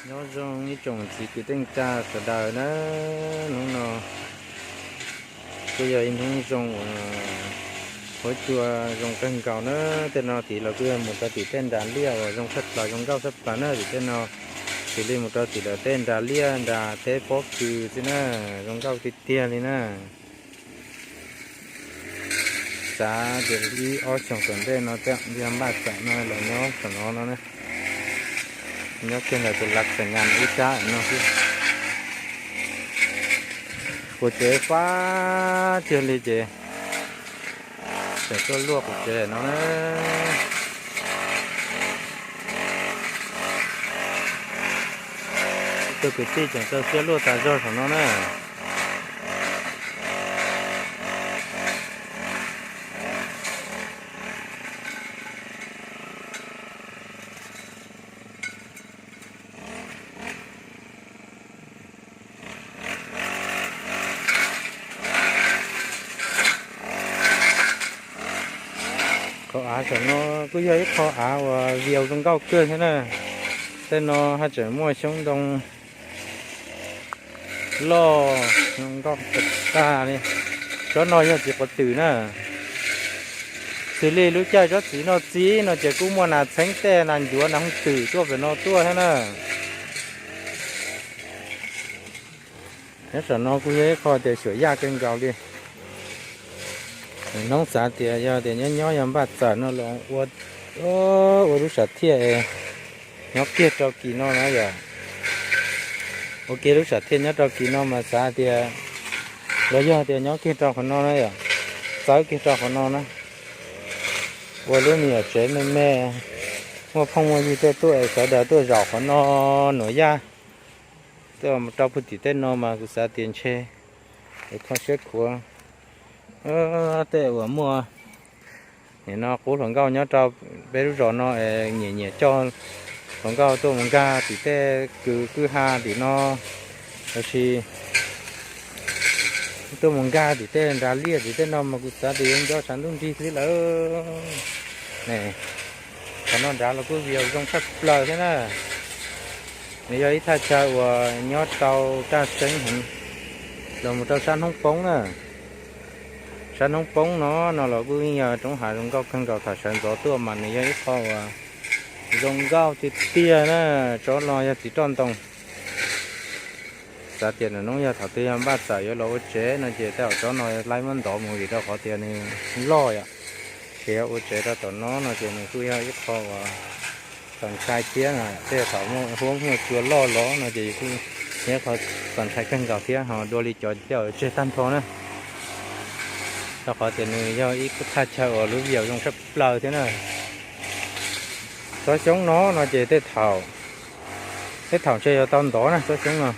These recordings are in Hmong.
Nyob zoo ib tsoom txiv kwv tij neej tsa sawv daws na, hnub no kuj yog ib hnub zoo uas huab cua zoo kawg nkaus na. Tej no tid los kuj yog mus rau tim tej nras liaj uas zoo tshaj plaws zoo nkauj tshaj plaws na. Tim tej no xws li mus rau tim lawv tej nras liaj nras teb pob kws xwb na, zoo nkauj tiag tiag li na. Xav tias ib ob xyoos tom ntej no tej npaj txam no los nyob tom no no, nyob kiag ntawm tus lav txam nyas ib sab no xwb. Quas tsev fab tiag li ces tseem tuaj luaj quas tsev no na. Tus kwv tij tseem rau siab luaj tas zog saum no na. Qhov av saum no kuj yog ib qho av uas vias zoo nkauj kawg thiab na. Tej no haj tseem muaj xyoob ntoo loj zoo nkauj tag li. Tsob no yog txiv quav twm na. Xws li lub caij tsob txiv no txi no ces kuj muaj nas txheeb tej nas ncuav nas hooj twm tuaj pem no tuaj thiab na. Nyob saum no kuj yog ib qho tias xyuam yaj kawg nkaus li. Hnub xav tias yog tias nyob nyob yog npaj txam no los ua, ua lub sam thiaj nyob kiag rau kis no na yom. Ua kiag lub sam thiaj nyob rau kis no mas xav tias los yog tias nyob kiag rau qhov no na yom, txawb kiag rau qhov no na. Ua lub me nyuam tsev me me, muaj phooj muaj ywg tuaj tuaj es sawv daws tuaj zaum qhov no nuam yaj. Tuaj rau pug tim tej no mas kuv xav tias ntshe es kho siab khuav tej uas muaj nim no qub hluas nkauj nyob rau peb lub zos no es nyiam nyiam coj hluas nkauj tuaj mus nkag tim tej kws kwj ha tim no, los sis tuaj mus nkag tim tej nras liaj tim tej no mas kuv xav tias yuav nco tshav ntuj nrig xwb lawm. Qhov no nrad los kuj vias zoo tshaj plaws thiab na. Nws yog ib thaj chaw uas nyob rau kaj seeb heev los mus rau sab hnub poob na. Sab hnub poob no, no los kuj yeej yog roob hav zoo nkauj kawg nkaus, thaum sawv ntxov tuaj mas nws yog ib qho uas zoo nkauj tiag tiag na. Tsob no yog txiv roj ntoo. Xav tias nws hnub yog thaum twg yog npaj txawm yuav los ua tsev no ces tej zaum tsob no laib muab ntov mus vim rau qhov tias nws loj yom. Ces yog ua tsev rau tom no no ces nws kuj yog ib qho uas txaus ntshai thiab na. Tej thaum muaj huab muaj cua loj los no ces kuj yog ib qho txaus ntshai kawg nkaus thiab ho dua li cov tej zaum tseg tag nrho na. Rau qhov tias nws yog ib thaj chaw uas lub vias zoo tshaj plaws thiab na. Tsob xyoob no no ces tej thaum, tej thaum ntshe yuav tau ntov na tsob xyoob no.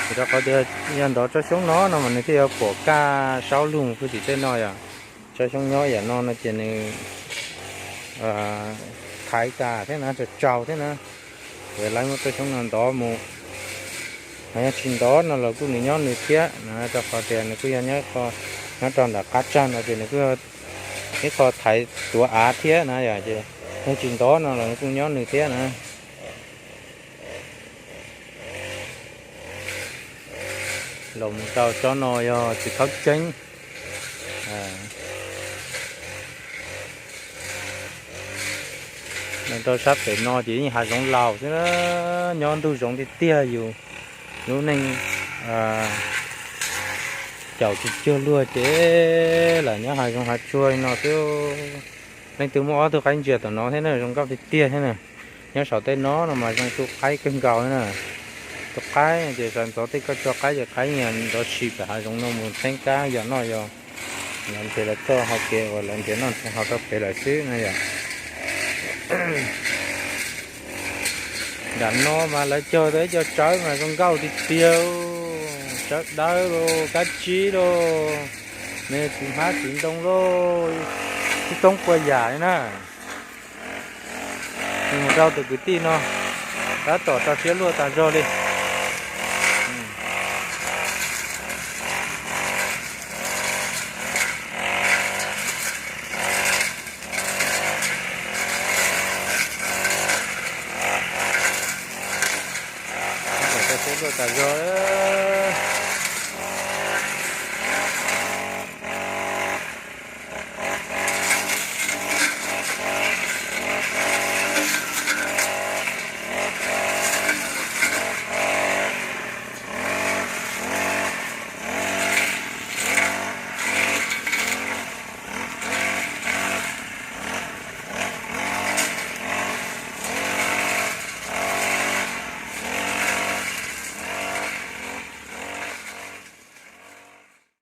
Vim rau qhov tias yog ntov tsob xyoob no no mas nws thiaj yuav pom kaj saub lug pug tim tej no yom. Tsob xyoob nyob yam no no ces nws thaiv tas thiab na, tsaus tsaus thiab na. Ces lawv muab tsob xyoob no ntov mus. Ho yog tsis ntov no los kuj nws nyob nws thiab na, rau qhov tias nws kuj yog nyob, nyob rau nram qab tsag no ces nws kuj ib qho thaiv tuav av thiab na yom. Ces yog tsis ntov no los nws kuj nyob nws thiab na. Los mus rau tsob no yog txiv khaub ceeb. Los rau sab pem no ces yeej hav zoov laus xwb na, nyob ntuj zoov tiag tiag yus lub neej caum tsis cuag luag ces lam nyob hav zoov hav tsuag li no xwb. Leej twg muaj ob tug qaib ntsia tom no thiab na, zoo nkauj tiag tiag thiab na. Nyob saum tej no no mas zoo tu qaib kawg nkaus thiab na. Tu qaib ces sawv ntxov tej koj tso qaib ces qaib nyias ntov si pem hav zoov no mus theeb kab yog noj yog. Lawv nrhiav lawv txoj hau kev uas lawv nrhiav noj nrhiav haus rau pem lawm xwb no yom. Nram no mas lawv cog tau ib co tsawb mas zoo nkauj tiag tiag, tsawb dawb los kab tsib los, me txiv hmab txiv ntoo los, tib toob pua yam li na. Mus rau tus kwv tij no tab tom rau siab luaj tas zog li. Tuaj tas zog.